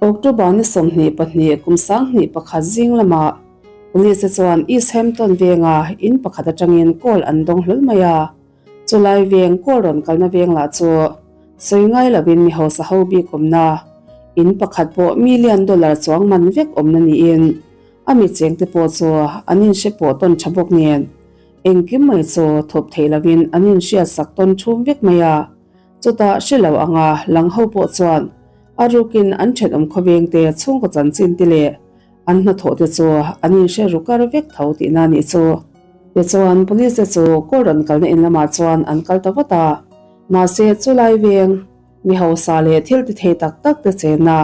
October ni 22 kum 2001 zing lamah Police te chuan East Hampton venga in pakhat atangin call an dawng hlawl mai a. Chulai veng call rawn kalna veng lah chu sawi ngai lovin mi hausa ho bik awmna in pakhat pawh million dollar chuang man vek awmna niin a mi chengte pawh chu an inhre pawh tawn tha bawk nen engkim mai chu thup theih lovin an inhriatsak tawn thum vek mai a. Chutah hre lo anga lang ho pawh chuan a rukin an thenawm khawvengte chhungkaw chanchin te leh an hnathawh te chu an inhre ru kar vek tho tihna a nih chu. Tichuan police te chu kawl rawn kalna in lamah chuan an kal ta vat a, mahse chulai veng mi hausa leh thil ti thei tak tak te chenna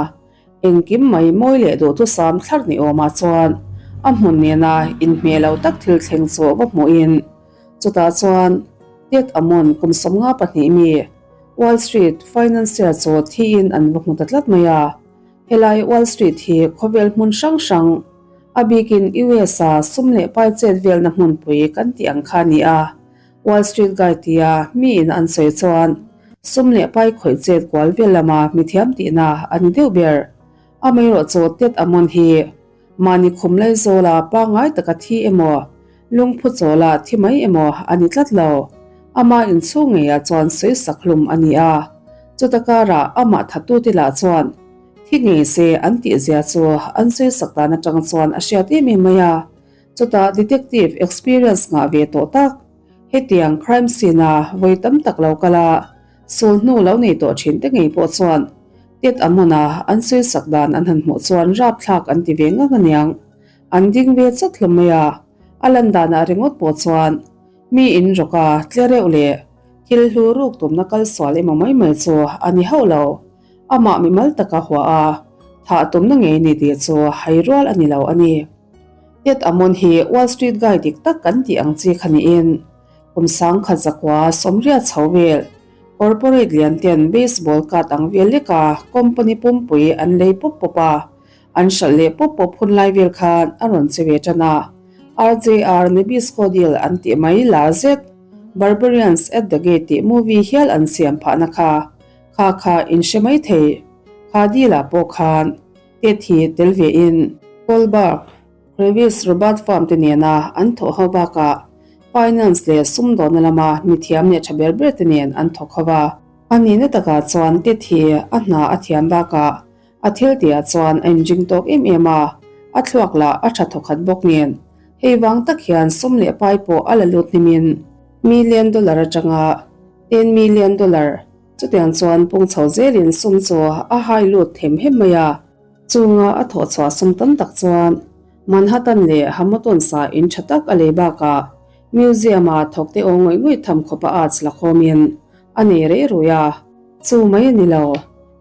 engkim mai mawi leh duhthusam thlar ni awmah chuan a hmun nena inhmeh lo tak thil thleng chu va hmuhin chutah chuan Ted Amon kum 52 mi Wall Street financier chu thiin an va hmu ta tlat mai a. Helai Wall Street hi khawvel hmun hrang hrang, a bikin US a sum leh pai chet velna hmunpui kan tih ang kha a ni a. Wall Street Guy tia miin an sawi chuan sum leh pai khawih chet kual vel lama mithiam tihna a ni deuh ber. Amaherawhchu Ted Amon hi mahni khum laizawla pangngai taka thi emaw, lungphu chawla thi mai emaw a ni tlat lo. Ama inchhung ngeiah chuan sawi sak hlum a ni a. Chuta karah amah thatute lah chuan thi ngei se an tihzia chu an sawi sak dan atang chuan a hriat em em mai a. Chutah detective experience ngah ve tawh tak, hetiang crime scene-a vawi tam tak lo kal a, sul hnu lo nei tawh thin te ngei pawh chuan Tet a hmuna an sawi sak dan an han hmuh chuan rapthlak an ti ve ngang aniang. An ding ve chawt hlawm mai a, a lan danah ringawt pawh chuan mi in rawk a tle reuh leh thil hlu ruk tumna kal sual emaw mai mai chu a ni hauh lo. Amah mimal taka hua a, thah tumna ngei ni tih chu hai rual a ni lo a ni. Tet Amon hi Wall Street guy dik tak kan tih ang chi kha niin kum 1180 chho vel corporate lian ten baseball card ang vel leka company pumpui an lei pawp pawp a, an hralh leh pawp pawp hun lai vel khan a rawn che ve tan a. RJR Nabisco deal an tih mai lar zet Barbarians at the Gate tih movie hial an siam phahna kha kha kha in hre mai thei. Kha deal ah pawh khan Tet hi tel ve in Kohlberg, Kravis Robert firm te nena an thawh ho bakah finance leh sumdawnna lama mithiam leh tha ber ber te nen an thawk ho a. A nihna takah chuan Tet hi a hna a thiam bakah a thil tihah chuan a inring tawk em em a, a thluak lah a tha thawkhat bawk nen hei vang tak hian sum leh pai pawh a la lut hnimin million dollar atanga 10 million dollar Chutiang chuan pung chho zelin sum chu a hai lut them hem mai a. Chunga a thawh chhuah sum tam tak chuan Manhattan leh Hamilton sa in tha tak a lei bakah Museum-a thawkte aw ngawih ngawih tham khawpa arts la khawmin a nei rei rui a. Chu mai a ni lo,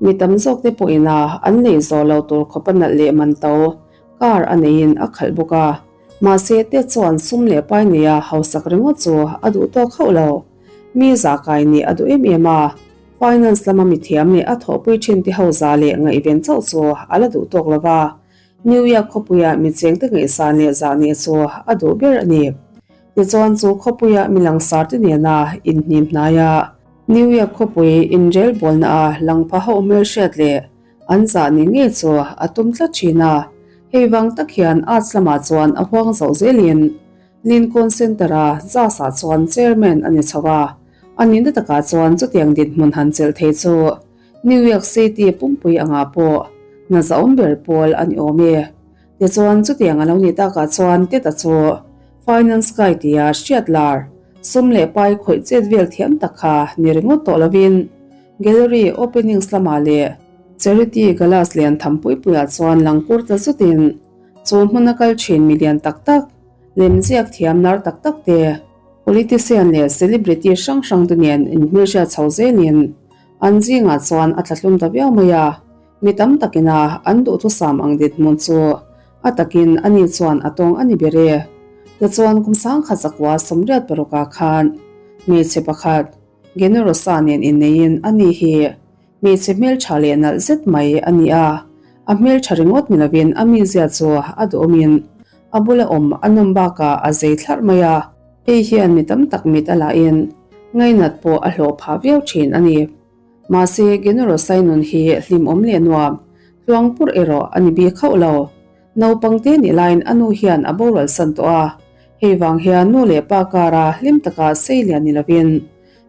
mi tam zawkte pawhin a an lei zawh lo tur khawpa nalh leh man to car a neiin a khalh bawk a. Mahse te chuan sum leh pai neia hausak ringawt chu a duh tawk hauh lo. Mi zah kai nih a duh em em a, finance lama mithiam leh a thawhpui thin te ho za leh ngaihven chauh chu a la duh tawk lo va, New York khawpuia mi chengte ngaihsan leh zah nih chu a duh ber a ni. Tichuan chu khawpuia mi langsar te nena inhnim hnai a, New York khawpui inrelbawlna a langpha ho hmelhriat leh an zah nih ngei chu a tum tlat thin a, hei vang tak hian arts lamah chuan a huang zoh zelin Lincoln Center-a Zas-ah chuan chairman a ni chho a, a nihna takah chuan chutiang dinhmun han chelh thei chu New York City pumpui angah pawh hna zahawm ber pawl a ni awm e. Tichuan chutiang a lo nih takah chuan Ted-a chu finance guy tia hriat lar, sum leh pai khawih chet vel thiam tak kha ni ringawt tawh lovin gallery openings lamah leh charity galas lian tham puipuiah chuan langkur ta zutin chu hmuna kal thin milian tak tak Lemziak thiam lar tak tak te, politician leh celebrity hrang hrang te nen inhmelhriat chho zelin an zingah chuan a tlahlum ta viau mai a, mi tam takin a an duhthusam ang dinhmun chu a takin ani chuan a tawng a ni ber e. Tichuan kum 1986 ah khan hmeichhe pakhat Generosa nen inneiin ani hi Hmeichhe hmeltha leh nalh zet mai a ni a, a hmeltha ringawt ni lovin a mizia chu a duhawmin a bula awm a nawm bakah a zei thlarh mai a, hei hian mi tam tak mit a lahin ngainat pawh a hlawh phah viau thin a ni. Mahse, Generosai nun hi hlimawm leh nuam. Tluang purh erawh a ni bik hauh lo. Naupang te nih laiin a nu hian a boral san tawh a, hei vang hian nu leh pa kara hlim taka sei lian ni lovin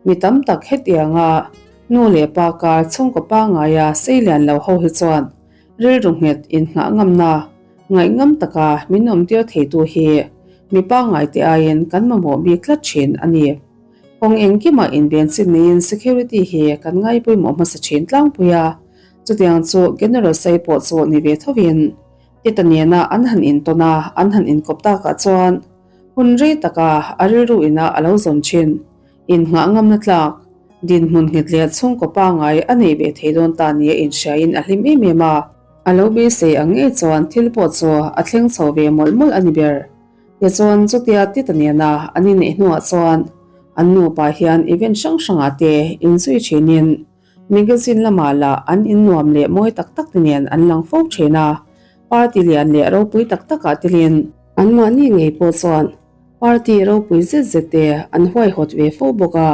mi tam tak hetianga nu leh pa kar chhungkaw pangaia sei lian lo ho hi chuan rilru nghet innghah ngamna, ngaihngam taka min awmtir theitu hi mi pangngai te aiin kan mamawh bik tlat thin a ni. Kawng engkimah invenchhin neiin security hi kan ngai pawimawh hmasa thin tlangpui a, Chutiang chu General Sai pawh chu ni ve thovin Tita nena an han intawn a, an han inkawp takah chuan hun rei taka a rilru ina a lo zawn thin. Innghah ngamna tlak, dinhmun nghet leh chhungkaw pangngai a nei ve thei dawn ta nia inhriain a hlim em em a. A lo beisei ang ngei chuan thil pawh chu a thleng chho ve mawlh mawlh a ni ber. Tichuan chutia Tita nena an inneih hnuah chuan an nupa hian event hrang hrangah te inzui thinin, Magazine lamah lah an in nuam leh mawi tak tak te nen an lang fo thin a, party lian leh ropui tak takah telin anmahni ngei pawh chuan party ropui zet zet te an huaihawt ve fo bawk a,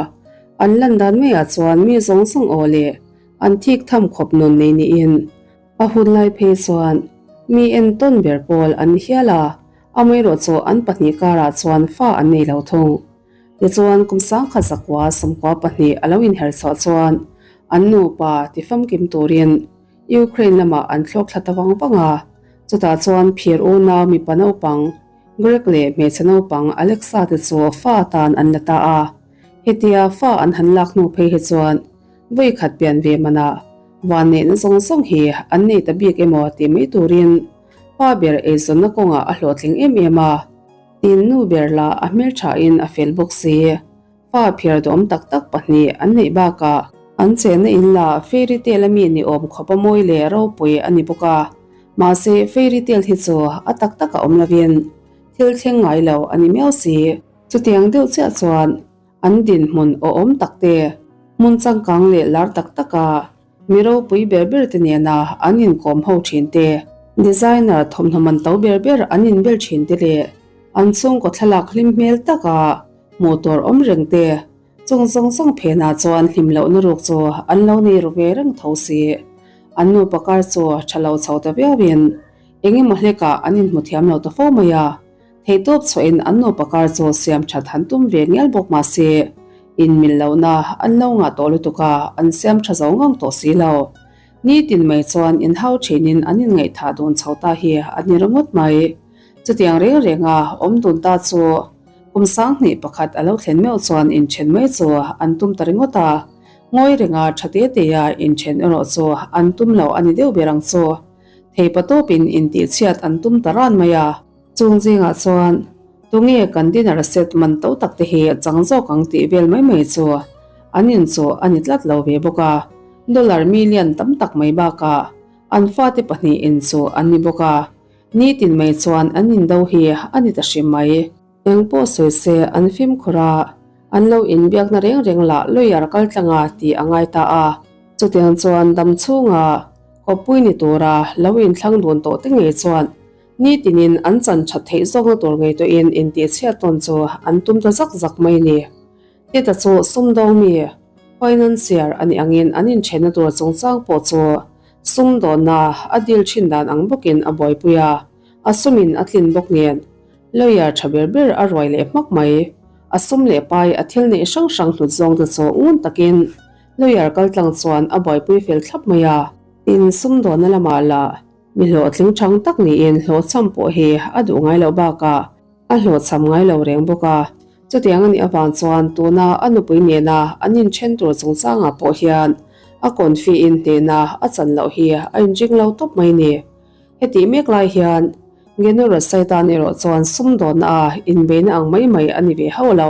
an lan dan maiah chuan mi zawng zawng aw leh an thik tham khawp nun nei niin a hun lai phei chuan mi entawn ber pawl an ni hial a, amaherawh chu an pahnih karah chuan fa an nei lo thung. Tichuan, kum sangkhat zakua sawmkua pahnih a lo inher chhuah chuan an nupa ti famkim turin Ukraine lamah an thlawk thla ta vang vang a. Chutah chuan phir unau mipa naupang Greg leh hmeichhe naupang Alexa te chu fa atan an la ta a. Hetia fa an han lak hnu phei hi chuan vawi khat pian ve manah vanneihna zawng zawng hi an nei ta bik emaw tih mai turin pa ber eizawnna kawngah a hlawhtling em em a. Tin nu ber lah a hmelthain a fel bawk si. Fa phiar duhawm tak tak pahnih an neih bakah an chenna in lah fairy tale a mi ni awm khawp a mawi leh ropui a ni bawk a. Mahse fairy tale hi chu a tak tak a awm lovin thil thleng ngai lo a ni miau si. Chutiang deuh chiah chuan an dinhmun awhawm tak te, hmun changkang leh lar tak taka Mi ropui ber ber te nena an inkawm ho thin te, designer thawmhnaw man to ber ber an inbel thin te leh an chhungkaw thlalak hlim hmel taka hmuh tur awm reng te, chung zawng zawng phenah chuan hlim lohna ruk chu an lo nei ru ve reng tho si. An nupa kar chu tha lo chho ta viauin eng emaw hlekah an inhmu thiam lo ta fo mai a. Theihtawp chhuahin an nupa kar chu siam that han tum ve ngial bawk mah se, inmil lohna an lo ngah tawh lutuk a, an siam tha zo ngang tawh si lo. Nitin mai chuan inhau thinin an inngaihthah dun chho ta hi a ni ringawt mai. Chutiang reng renga awm dun ta chu kum sanghnih pakhat a lo thlen meuh chuan inthen mai chu an tum ta ringawt a, ngawi renga tha te teia inthen erawh chu an tum lo a ni deuh ber ang chu. Theipa tawpin intihchhiat an tum ta ran mai a. Chung zingah chuan, Tunge kan dinner set man to tak te hi chang zawk ang tih vel mai mai chu an inchuh a ni tlat lo ve bawk a, dollar million tam tak mai bakah an fate pahnih inchuh an ni bawk a, nitin mai chuan an indo hi a ni ta hrim mai. Eng pawh sawi se an fimkhur a, an lo inbiakna reng reng lah lawyer kal tlanga tih a ngai ta a, chutiang chuan dam chhunga kawppui ni tura lo inthlang dun tawh te ngei chuan Nitinin an chan that theih zawkna tur ngaihtuahin intihchhiat tawn chu an tum ta zak zak mai a ni. Tita chu sumdawng mi, financier, a nih angin an inthenna tur chungchang pawh chu sumdawnna a deal thin dan ang bawkin a buaipui a, a sumin a tlin bawk nen lawyer tha ber ber a ruai leh hmak mai. A sum leh pai a thil neih hrang hrang hlut zawng te chu ngun takin lawyer kaltlang chuan a buaipui fel thlap mai a. Tin, sumdawnna lamah lah Mi hlawhtling chang tak niin hlawhchham pawh hi a duh ngai loh bakah a hlawhchham ngai lo reng bawk a. Chutiang a nih avang chuan tuna a nupui nena an inthen tur chungchangah pawh hian a confi in hnehna a chan loh hi a inring lo tawp mai ni. Hetih mek lai hian Gennaro Saitan erawh chuan sumdawnna a inbeina ang mai mai a ni ve hauh lo.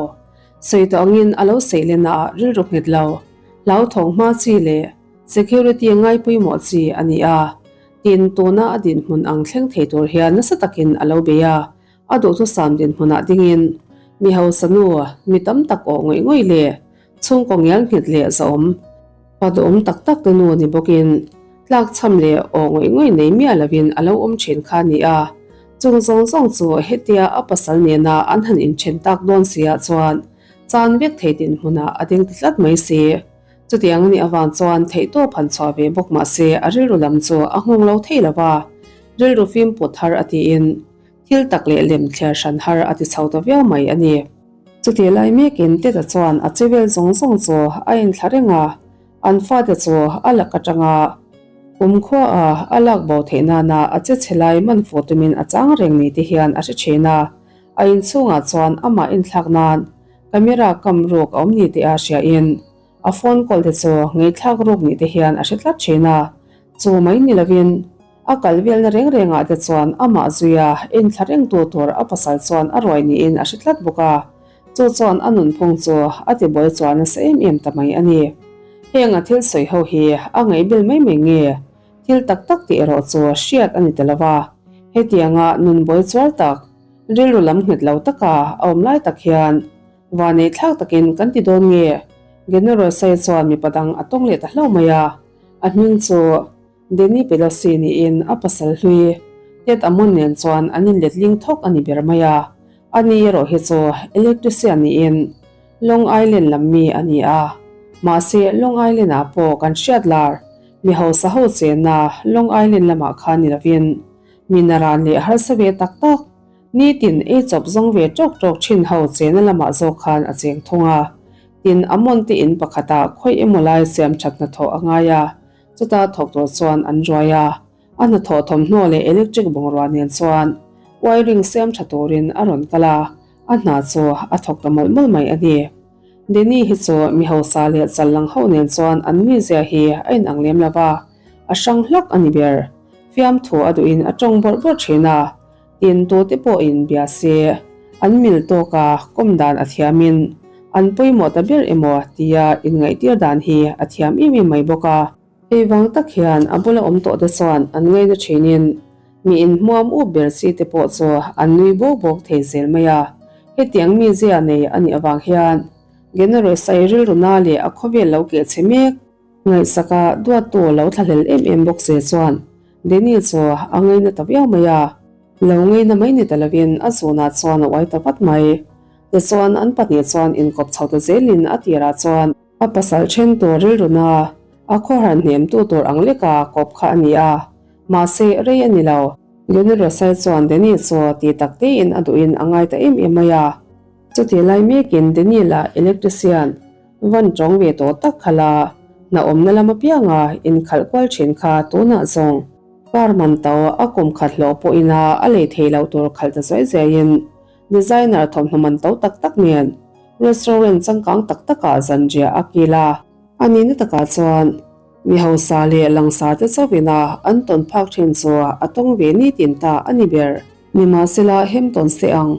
Sawi tawh angin a lo seilenna ah rilru nghet lo, hlauthawng hma chi leh Security ngai pawimawh chi a ni a, tin tuna a dinhmun ang thleng thei tur hian nasa takin a lo bei a, a duhthusam dinhmunah dingin mi hausa nu, mi tam tak awh ngawih ngawih leh chhungkaw ngial nghet leh zahawm, pa duhawm tak tak te nu ni bawkin tlakchham leh awh ngawih ngawih nei miah lovin a lo awm thin kha a ni a, chung zawng zawng chu hetia a pasal nena an han inthen tak dawn si ah chuan chan vek thei dinhmunah a ding ta tlat mai si. Chutiang a nih avang chuan theihtawp han chhuah ve bawk mah se a rilru lam chu a nghawng lo thei lo va, rilru fim put har a tiin thil tak leh lem thliar hran har a ti chho ta viau mai a ni. Chutih lai mekin Teta chuan a che vel zawng zawng chu a inthla reng a, an fate chu a lak atanga kumkhua a a lak bo theih nana a che chhe lai man fuh tumin a chang reng ni te hian a hre thin a, a inchhungah chuan amah inthlak nan camera kam ruk a awm ni tih a hriain a phone call te chu ngeihthlak ruk ni te hian a hre tlat thin a, chu mai ni lovin a kal velna reng rengah te chuan amah zuia enthla rengtu tur a pasal chuan a ruai niin a hre tlat bawk a, chu chuan a nunphung chu a tibuai chuan nasa em em ta mai a ni. Heng a thil sawi ho hi a ngaihbel mai mai nge? Thil tak tak tih erawh chu hriat a ni ta lo va, hetianga nunbuai chual tak, rilru lam nghet lo taka a awm lai tak hian Vanei thlak takin kan ti dawn nge? Generosai chuan mipa dang a tawng leh ta hlauh mai a, a hming chu Danny Pelosi niin a pasal hlui Ted Amon nen chuan an inletling thawk a ni ber mai a, ani erawh hi chu electrician niin Long Island lam mi a ni a, mahse Long Island ah pawh kan hriat lar mi hausa ho chenna Long Island lamah khan ni lovin mi naran leh harsa ve tak tak Nitin ei chawp zawng ve tawk tawk thin ho chena lamah zawk khan a cheng thung a. Tin, a mawn te in pakhatah khawih emaw lai siam that hnathawh a ngai a, chuta thawk tur chuan an ruai a. A hnathawh thawmhnaw leh electric bungrua nen chuan wiring siam tha turin a rawn kal a, a hna chu a thawk ta mawlh mawlh mai a ni. Denny hi chu mi hausa leh challang ho nen chuan an mizia hi a inang lem lo va, a hrang hlak a ni ber. Fiamthu a duhin a tawng bawrh bawrh thin a. Tin tute pawhin bia se, an mil tawka kawm dan a thiamin an pawimawh ta ber emaw tia inngaihtir dan hi a thiam em em mai bawk a. Hei vang tak hian a bula awm tawh te chuan an ngaina thinin mi inhmuam up ber chi te pawh chu an nui bawk bawk thei zel mai a. Hetiang mizia nei a nih avang hian Generosai rilru na leh a khawvel lo keh chhe mek. Ngaihsaka duattu lo thlahlel em em bawk se chuan Danny chu a ngaina ta viau mai a, lo ngaina mai ni ta lovin a zunah chuan a uai ta vat mai. Tichuan an pahnih chuan inkawp chho ta zelin a tirah chuan a pasal then tur rilruna a khawhar hnemtu tur ang leka kawp kha a ni a, mahse rei a ni lo. Danny Rosai chuan Danny chu ti tak tein a duhin a ngai ta em em mai a. Chutih lai mekin Danny lah electrician Van tawng ve tawh tak kha la, hna awmna lam apianga inkhalh kual thin kha tunah zawng car man to a kum khat hlawh pawhin a a lei thei loh tur khalh ta zuai zuaiin designer thawmhnaw man to tak tak nen restaurant changkang tak takah zanriah a kil a. A nihna takah chuan mi hausa leh langsar te chauhin a an tawn phak thin chu a tawng ve nitin ta a ni ber. Nimahsela Hampton se ang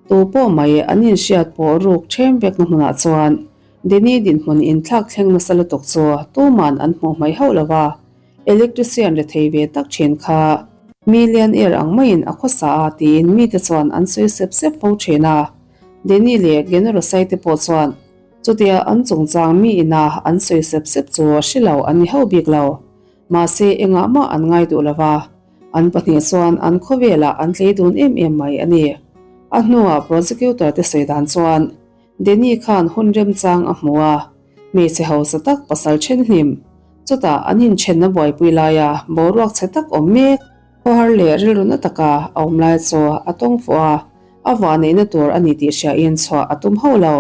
Tu pawh mai an inhriat pawh ruk ṭhem vekna hmunah chuan Denny dinhmun inthlak thleng nasa lutuk chu tuman an hmuh hmaih hauh lo va, electrician rethei ve tak ṭhin kha millionaire ang maiin a khawsa a tiin mite chuan an sawi sep sep fo ṭhin a. Denny leh Generosai te pawh chuan chutia an chungchang mi ina an sawi sep sep chu hre lo an ni hauh bik lo. Mahse engah mah an ngai duh lo va. An pahnih chuan an khawvelah an tlei dun em em mai a ni. A hnuah prosecutor te sawi dan chuan Denny khan hun remchang a hmu a, hmeichhe hausa tak pasal then hlim, chutah an inthenna buaipui laia boruak chhe tak awm mek, khawhar leh rilru na taka a awm lai chu a tawng fuh a, a vahneihna tur a ni tih hriain chhuah a tum hauh lo.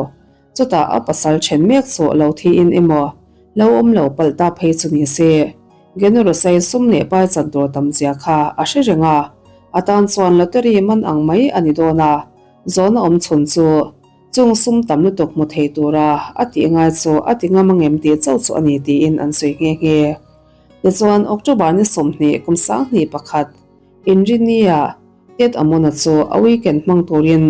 Chutah a pasal then mek chu lo thiin emaw, lo awm lo palh ta phei chu ni se, Generosai sum leh pai chan tur tam zia kha a hre reng a, a tan chuan lottery man ang mai a ni dawn a, zawhna awm chhun chu chung sum tam lutuk hmu thei tura a tih ngai chu a ti ngam angem tih chauh chu a ni tiin an sawi nghe nghe. Tichuan October ni 20 kum 2001 Inrinnia Ted Amona chu a weekend hmang turin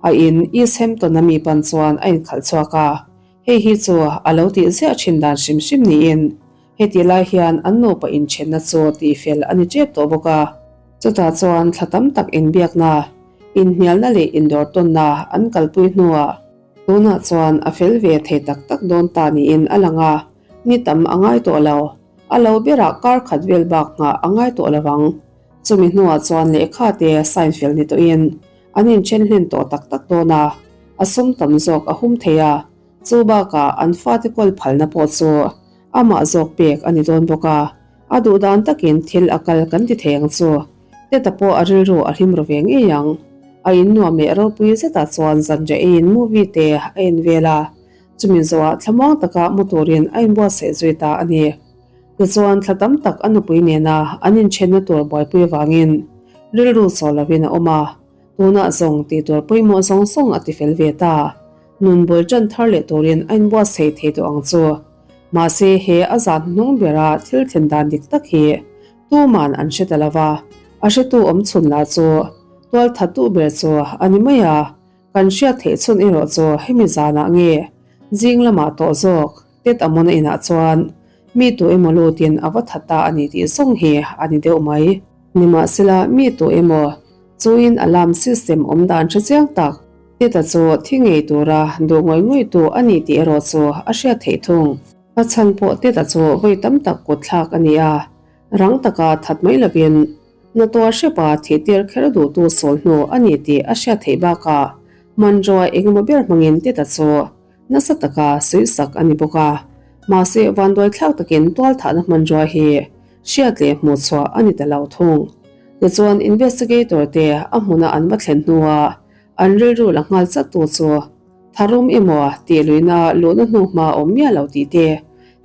a in East Hampton-a mi pan chuan a inkhalh chhuak a, hei hi chu a lo tih ziah thin dan hrim hrim niin hetih lai hian an nupa inthenna chu tihfel a ni tep tawh bawk a. Chutah chuan thla tam tak inbiakna, inhnialna leh indawrtawnna an kalpui hnuah tunah chuan a fel ve thei tak tak dawn ta niin a lang a, ni tam a ngai tawh lo. A lo berah kar khat vel bak nghah a ngai tawh lo ang. Chumi hnuah chuan lehkha te sign fel ni tawhin an inthen hlen tawh tak tak dawn a, a sum tam zawk a hum thei a. Chu bakah an fate kawl phalna pawh chu amah zawk pek a ni dawn bawk a, a duh dan takin thil a kal kan ti thei ang chu. Teta pawh a rilru a hlim ru ve ngei ang. A in nuam leh ropui zetah chuan zanriah eiin movie te a en vel a, chumi zawhah thlamuang taka mu turin a inbuatsaih zui ta a ni. Tichuan thla tam tak a nupui nena an inthenna tur buaipui avangin rilru chaw lovin a awm a, tunah zawng tih tur pawimawh zawng zawng a tifel ve ta. Nun bul tan thar leh turin a inbuatsaih thei tawh ang chu. Mahse he a zan hnuhnung bera thil thlen dan dik tak hi tuman an hre ta lo va, a hretu awm chhun lah chu tual thattu ber chu a ni mai a, kan hriat theih chhun erawh chu hemi zanah nge zing lamah tawh zawk Tet Amona inah chuan mi tu emaw lutin a va that ta a ni tih zawng hi a ni deuh mai. Nimahsela mi tu emaw chuin alarm system awm dan hre chiang tak Teta chu thi ngei tura duh ngawih ngawih tu a ni tih erawh chu a hriat theih thung. A chhan pawh Teta chu vawi tam tak kut thlak a ni a, rang taka that mai lovin na tuar hrepa thih tir kher duhtu sawl hnu a ni tih a hriat theih bakah hmanrua engemaw ber hmangin Teta chu nasa taka sawisak a ni bawk a, mahse vanduai thlak takin tualthahna hmanrua hi hriat leh hmuh chhuah a ni ta lo thung. Tichuan investigator te a hmuna an va thlen hnuah an rilru la nghal chat tu chu tharum emaw tih luihna luhna hnu hma awm miah lo tih te,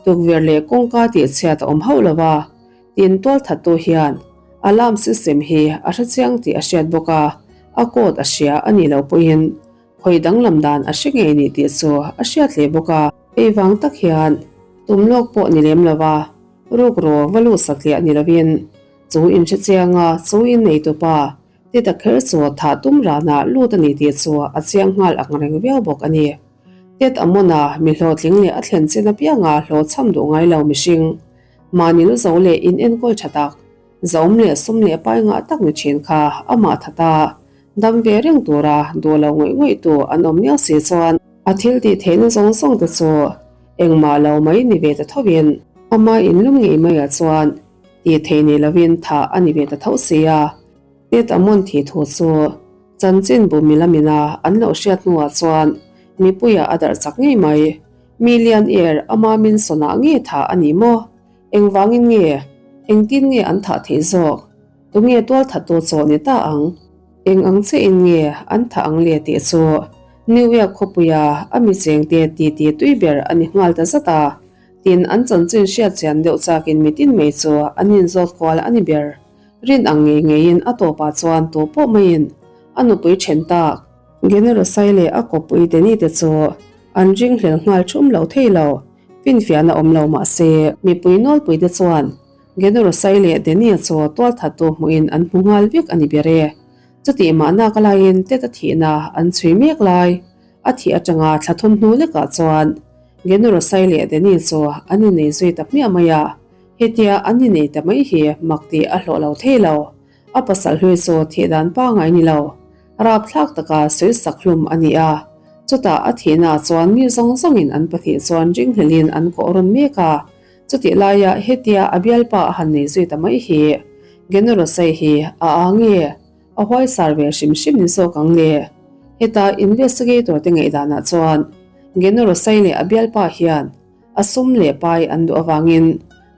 tukverh leh kawngka tih chhiat a awm hauh lo a, tin tualthattu hian alarm system hi a hrechiang tih a hriat bawk a, a code a hria a nih loh pawhin Khawi danglam dan a hre ngei ni tih chu a hriat hle bawk a. Hei vang tak hian tum lawk pawh ni lem lova rukru va lut satliah ni lovin chu in hre chiang a, chu in neitupa ti ta kher chu thah tum ranah lut a ni tih chu a chiang nghal ang reng viau bawk a ni. Tet Amona mi hlawhtling leh a thlen chin apianga hlawhchham duh ngai lo mihring, mahni lu zo leh in enkawl tha tak, Zawm leh sum leh pai ngah tak ni thin kha amah that a, dam ve reng tura duh lo ngawih ngawih tu an awm miau si chuan a thil tih theihna zawng zawng te chu engmah lo mai ni ve ta tho in ama inlum ngei maiah chuan tih theih nei lovin thah a ni ve ta tho si a. Tet Amon thih thu chu chanchin bu milamina an lo hriat hnuah chuan mipuiah a darh chak ngei mai. Million Air ama min sawnah ngei thah a ni maw? Engvangin nge? Engtin nge an thah theih zawk? Tunge tual thattu chaw ni ta ang? Eng ang chiahin nge an thah ang le tih chu New York khawpuia a mi chengte titi tui ber a ni nghal ta zat a. Tin, an chanchin hriat chian deuh chakin mitin mai chu an inzawt kual a ni ber. Rin ang ngei ngeiin a tawpah chuan tu pawh maiin a nupui then tak. Generosai leh a kawppui Danny te chu an ringhlel nghal thum lo thei lo. Finfiahna awm lo mah se, mipui nawlpui te chuan Generosai leh Danny-a chu tualthattu hmuhin an hmu nghal vek a ni ber e. Chutih mahna ka laiin Ted-a thihna an chhui mek lai. A thih atanga thla thum hnu lekah chuan Generosai leh Danny chu an innei zui ta hmiah mai a, hetia an innei ta mai hi mak tih a hlawh lo thei lo. A pasal hlui chu thih dan pangai ni lo, rapthlak taka sawisak hlum a ni a. Chutah a thihnaah chuan mi zawng zawngin an pahnih chuan ringhlelin an kawh rawn mek a. Chutih laia hetia a bialpa a han nei zui ta mai hi Generosei hi a a nge a huaisar ve hrim hrim ni zawk ang le? Heta investigator te ngaihdanah chuan Generosei leh a bialpa hian a sum leh pai an duh avangin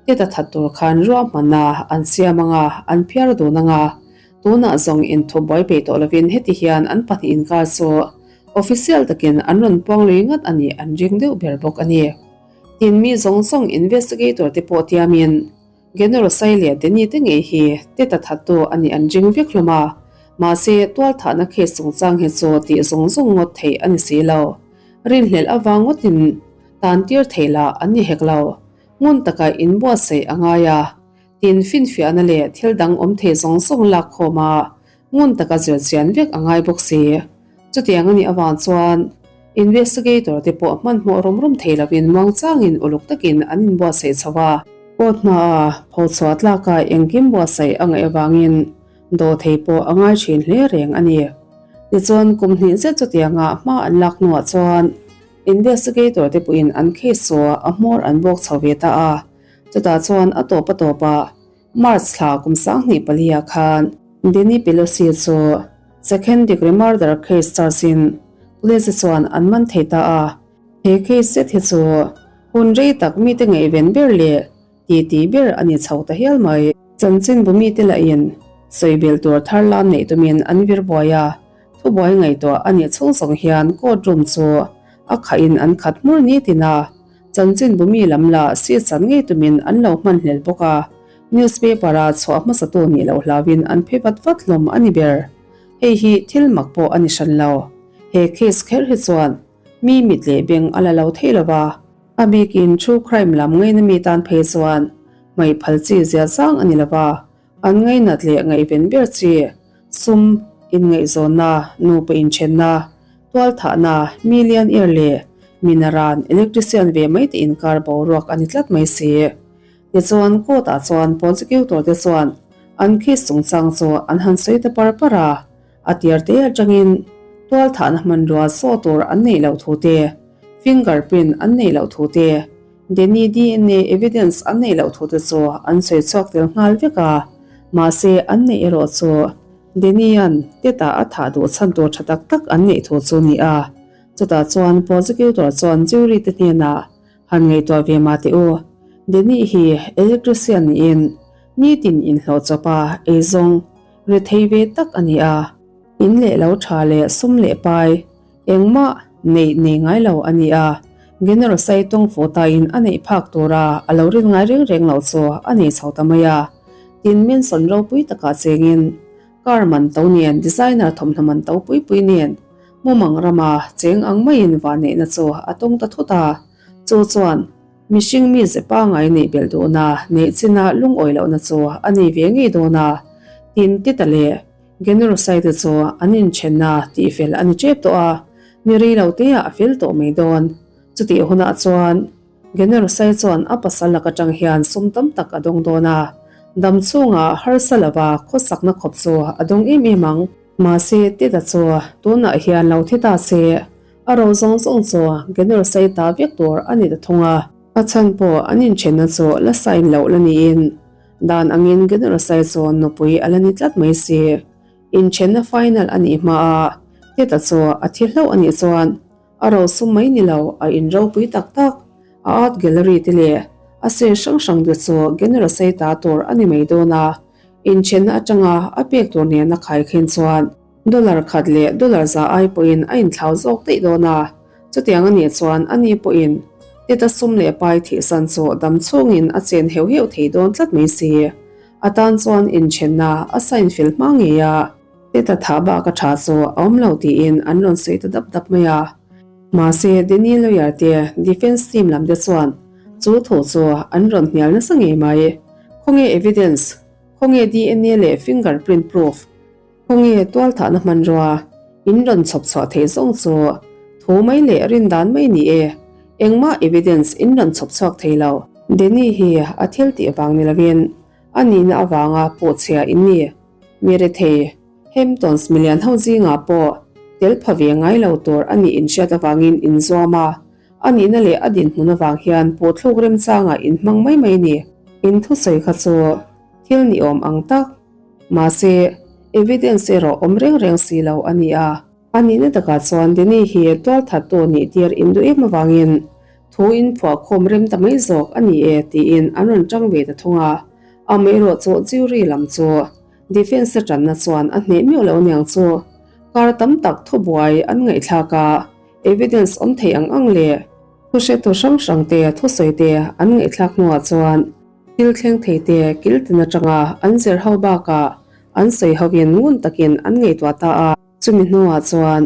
Teta that tur khan ruahmanna an siam ang a, an phiar dun ang a. Tunah zawng inthup buai peih tawh lovin heti hian an pahnih inkar chu official takin an rawn puang lui ngat a nih an ring deuh ber bawk a ni. Tin, mi zawng zawng investigator te pawh tiamin Generosai leh Danny te ngei hi Teta thattu a nih an ring vek hlawm a. Mahse, tualthahna case chungchang hi chu tih zawng zawng ngawt theih a ni si lo. Rinhlelh avang ngawtin tan tir theih lah an ni hek lo. Ngun taka inbuatsaih a ngai a, tin finfiahna leh thil dang awm thei zawng zawng lak khawm a, ngun taka zir chian vek a ngai bawk si. Chutiang a nih avang chuan investigator te pawh hmanhmawh rum rum thei lovin muangchangin uluk takin an inbuatsaih chho a. Court hmaah phochhuah tlaka engkim buatsaih a ngaih avangin dawhthei pawh a ngai thin hle reng a ni. Tichuan kum hnih zet chutianga hma an lak hnuah chuan Investigator te pawhin an case chu a hmawr an bawk chho ve ta a, chutah chuan a tawp a tawpah March thla kum 2004 ah khan Danny Pelosi chu second degree murder case charge in police te chuan an man thei ta a. He case zet hi chu hun rei tak mite ngaihven ber leh titi ber a ni chho ta hial mai. Chanchinbu mite lahin sawibelh tur thar lam neih tumin an vir buai a, thubuai ngaihtuah a nih chhung zawng hian court room chu a khahin an khat hmur nitin a, chanchinbu mi lam lah seat chan ngei tumin an lo hmanhlel bawk a, newspaper a chhuah hmasatu nih loh hlauhin an phe vat vat hlawm a ni ber. Hei hi thil mak pawh a ni hran lo. He case kher hi chuan mi mit leh beng a la lo thei lo va, a bikin true crime lam ngaina mi tan phei chuan hmai phal chi zia zang a ni lo va, an ngainat leh ngaihven ber chi, sum, inngaihzawnna, nupa inthenna, tualthahna, millionaire leh minaran, electrician ve mai te inkar boruak a ni tlat mai si. Tichuan court ah chuan prosecutor te chuan an case chungchang chu an han sawi ta par par a, a tir te atangin tualthahna hmanrua saw tur an neih loh thu te, finger print an neih loh thu te, Denny DNA evidence an neih loh thu te chu an sawi chhuak tel nghal vek a, mahse an neih erawh chu Denny-a'n Teta a thah duh chhan tur tha tak tak an neih thu chu ni a, chutah chuan prosecutor chuan jury te hnenah Han ngaihtuah ve mah teh u, Denny hi electrician niin nitin inhlawh chawpa eizawng rethei ve tak a ni a. In leh lo tha leh sum leh pai engmah neih nei ngai lo a ni a, General Sai tawng fuh tain a neih phak tura a lo rin ngai reng reng loh chu a nei chho ta mai a. Tin, Mansion ropui takah chengin car man to nen designer thawmhnaw man to pui pui nen Mumang rama cheng ang maiin vanneihna chu a tawng ta thut a, chu chuan mihring mi ze pangai neih belh duhna neih china lungawi lohna chu a nei ve ngei dawn a, tin Tita leh Genurosai te chu an inthenna tihfel a ni tep tawh a, ni rei lo teah a fel tawh mai dawn. Chutih hunah chuan Generosai chuan a pasal lak atang hian sum tam tak a dawng dawn a, dam chhungah harsa lova khawsakna khawp chu a dawng em em ang. Mahse, Tita chu tunah hian lo thi ta se, a ro zawng zawng chu Generosai ta vek tur a ni ta thung a. A chhan pawh an inthenna chu la sign loh la niin, dan angin Generosai chu nupui a la ni tlat mai si. Inthenna final a nih hmaa Tita chu a thi hlauh a nih chuan A ro sum mai ni lo, a in ropui tak tak. A art gallery te leh a share hrang hrang te chu Generosei ta tur a ni mai dawn a, inthenna atanga a pek tur nena khai khin chuan dollar khat leh dollar za ai pawhin a inthlau zawk daih dawn a. Chutiang a nih chuan ani pawhin Teta sum leh pai thihsan chu dam chhungin a chen heuh heuh thei dawn tlat mai si. A tan chuan inthenna a sign fel hma ngei a. Teta tha bak a tha chu a awm lo tiin an rawn sawi ta dap dap mai a. Mahse, Danny lawyer te defence team lam te chuan chu thu chu an rawn hnial nasa ngei mai. Khawnge evidence? Khawnge DNA leh finger print proof? Khawnge tualthahna hmanrua? In rawn chhawp chhuah theih zawng chu thu mai leh rin dan mai ni e. Engmah evidence in rawn chhawp chhuak thei lo. Danny hi a thil tih vang ni lovin a nihna avanga puhchhia in ni. Mi rethei, Hamptons milian ho zingah pawh tel pha ve ngai lo tur a nih inhriat avangin inzuam a, a nihna leh a dinhmun avang hian puhthluk remchangah inhmang mai mai ni. In thusawi kha chu thil ni awm ang tak, mahse evidence erawh awm reng reng si lo a ni a. A nihna takah chuan Denny hi tualthattu nih tir induh em avangin thu inphuah khawm rem ta mai zawk a ni e tiin an rawn tang ve ta thung a. Amaherawh chu jury lam chu defence a tanna chuan a hneh miauh lo aniang chu kar tam tak thubuai an ngaihthlak a, evidence awm thei ang ang leh thuhretu hrang hrang te thusawi te an ngaihthlak hnuah chuan thil thleng thei te kil tin atanga an zir ho bakah an sawi hovin ngun takin an ngaihtuah ta a. Chumi hnuah chuan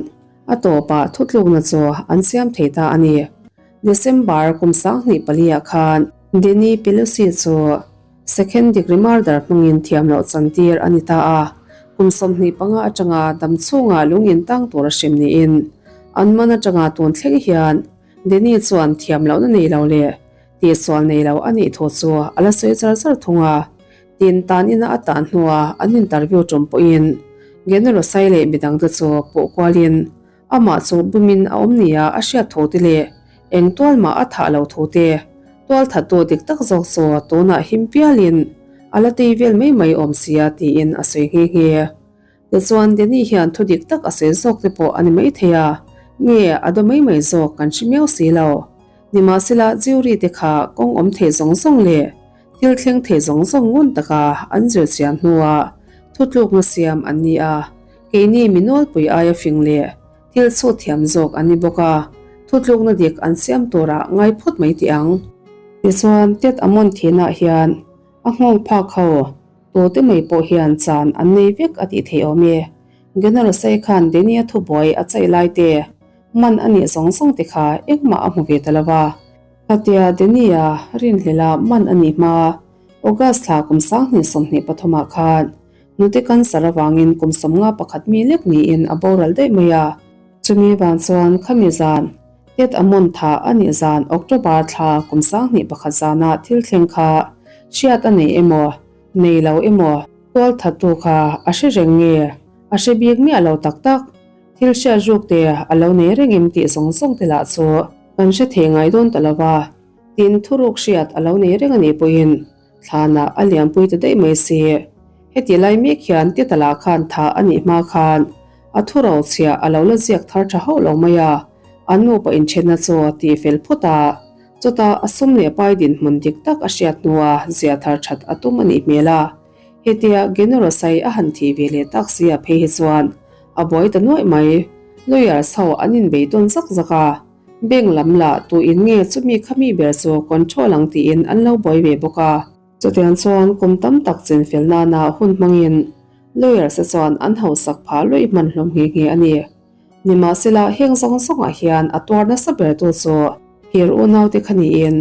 a tawpah thutlukna chu an siam thei ta a ni. December kum 2004 ah khan Danny Pelosi chu second degree murder hmangin thiam loh chantir a ni ta a, kum 25 atanga dam chhungah lung in tang tur a hrim niin an man atanga tun thleng hian Danny chuan thiam lohna nei lo leh tihsual nei lo a nih thu chu a la sawi char char thung a. Tin, tan ina a tan hnua an interview tum pawhin Generosai leh midangte chu pawh kualin amah chu bumin a awm nia a hriat thu te leh eng tual mah a thah lo thu te, tual thattu dik tak zawk chu tunah him pialin a la tei vel mai mai awm sia tiin a sawi nghe nghe. Tichuan, Danny hian thu dik tak a sawi zawk te pawh a ni maithei a. Nge a daw mai mai zawk kan hre miau si lo. Nimahsela jury te kha kawng awm thei zawng zawng leh thil thleng thei zawng zawng ngun taka an zir chian hnuah thutlukna siam an ni a, keini mi nawlpui aia fing leh thil chhut thiam zawk an ni bawk a, thutlukna dik an siam turah ngai phawt mai teh ang. Tichuan Tet Amon thinah hian a nghawng phak ho tute mai pawh hian chan an nei vek a tih theih awm e. General Sai khan Denia thubuai a chaih lai te man a nih zawng zawng te kha engmah a hmu ve ta lo va. Khatia Denia rinhlela man a nih hma August thla kum 2023 ah khan hnute cancer avangin kum 51 mi lek niin a boral daih mai a. Chumi vang chuan khami zan Tet Amon tha a nih zan October thla kum 2001 zana thil thleng kha hriat a nei emaw nei lo emaw tualthattu kha a hre reng nge a hre bik miah lo tak tak thil hriat ruk te a lo nei reng em tih zawng zawng te lah chu kan hre thei ngai dawn ta lo va, tin thuruk hriat a lo nei reng a nih pawhin thlanah a lianpui ta daih mai si. Heti lai mek hian Titala khan thah a nih hma khan a thuro chhiah a lo la ziak thar tha hauh lo mai a, an nupa inthenna chu tih fel phawt a, chutah a sum leh pai dinhmun dik tak a hriat hnua zia thar that a tum a nih hmel a. Hetia Generosai a han thih ve leh tak sia phei hi chuan a buai ta nuaih mai. Lawyers ho an inbei tawn zak zak a, bank lam lah tu in nge chumi khami ber chu control ang tiin an lo buai ve bawk a. Chutiang chuan kum tam tak chinfel nana hun hmangin lawyers te chuan an hausak phah luih hman hlawm nghe nghe a ni. Nimahsela heng zawng zawngah hian a tuar nasa ber tu chu hir unaute kha niin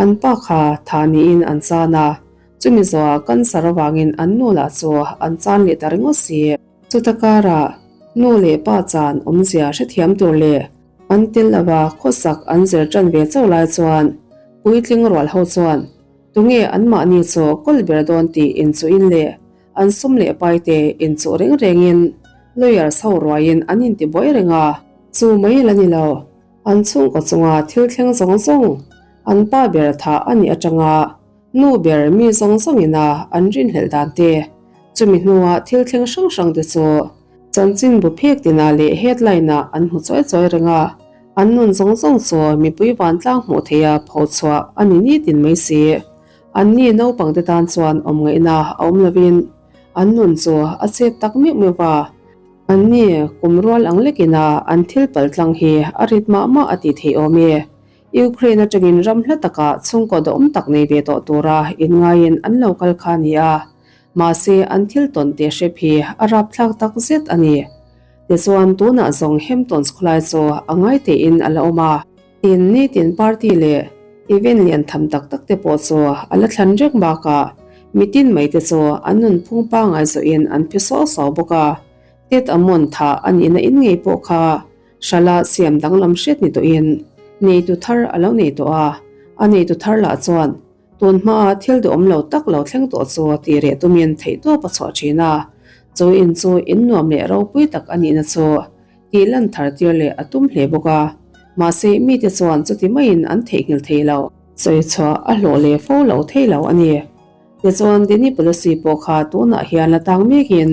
an pa kha tha niin an chan a, chumi zawhah cancer avangin an nu lah chu an chan leh ta ringawt si. Chuta karah nu leh pa chan awmzia hrethiam tur leh an tel lova khawsak an zir tan ve chauh lai chuan puitling rual ho chuan tunge anmahni chu kawl ber dawn tih inchuhin leh an sum leh paite inchuh reng rengin lawyers ho ruaiin an intibuai reng a. Chu mai la ni lo, an chhungkaw chunga thil thleng zawng zawng an pa ber thah a nih atanga Nu ber mi zawng zawngin a an rinhlelh dan te, chumi hnua thil thleng hrang hrang te chu chanchinbu phek tinah leh headline ah an hmu chawi chawi reng a, an nun zawng zawng chu mipui vantlang hmuh theiha pho chhuah a ni nitin mai si. Anni naupang te tan chuan awm ngaihna a awm lovin an nun chu a chep tak meuh meuh va, anni kum rual ang lekin a an thil paltlang hi a rit mah mah a tih theih awm e. Ukraine atangin ram hla takah chhungkaw dawhawm tak nei ve tawh tura inngaiin an lo kal kha a ni a, mahse an thil tawn teh hrep hi a rapthlak tak zet a ni. Tichuan tunah zawng Hamptons khawlai chu a ngai tein a la awm a, tin nitin party leh event lian tham tak tak te pawh chu a la thlan reng bakah mitin mai te chu an nunphung pangngai zawhin an phe suau suau bawk a, Tet Amon thah a nihna in ngei pawh kha Hrala siam danglam hriat ni tawhin neitu thar a lo nei tawh a, a neitu thar lah chuan tun hmaa thil duhawm lo tak lo thleng tawh chu tih reh tumin theihtawp a chhuah thin a, chu in chu in nuam leh ropui tak a nihna chu tih lan thar tir leh a tum hle bawk a, mahse mite chuan chuti maiin an theihnghilh thei lo. Sawi chhuah a hlawh leh fo lo thei lo a ni. Tichuan Dini Pelosi pawh kha tunah hian la tang mekin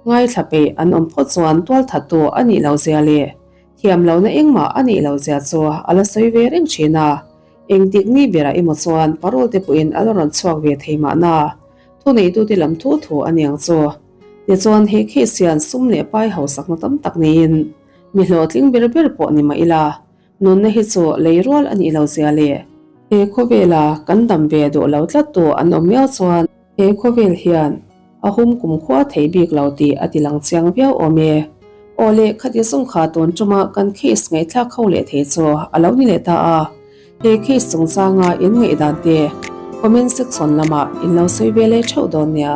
Ngaithla peih an awm phawt chuan tualthattu a nih lo zia leh thiam lohna engmah a nih lo zia chu a la sawi ve reng thin a. Engtik ni berah emaw chuan parole te pawhin a la rawn chhuak ve thei mahna thuneitute lam thu thu a niang chu. Tichuan he case hian sum leh pai hausakna tam tak neiin mi hlawhtling ber ber pawh ni mah ila Nunna hi chu lei rual a nih lo zia le. He khawvela kan dam ve duh lo tlat tu an awm miau chuan he khawvel hian a hum kumkhua thei bik lo tih a ti lang chiang viau awm e. Aw le khati zawng kha tun tuma kan case ngaihthlak ho leh thei chu a lo ni leh ta a. He case chungchanga in ngaihdan te comment section lamah in lo sawi ve leh theuh dawn nia.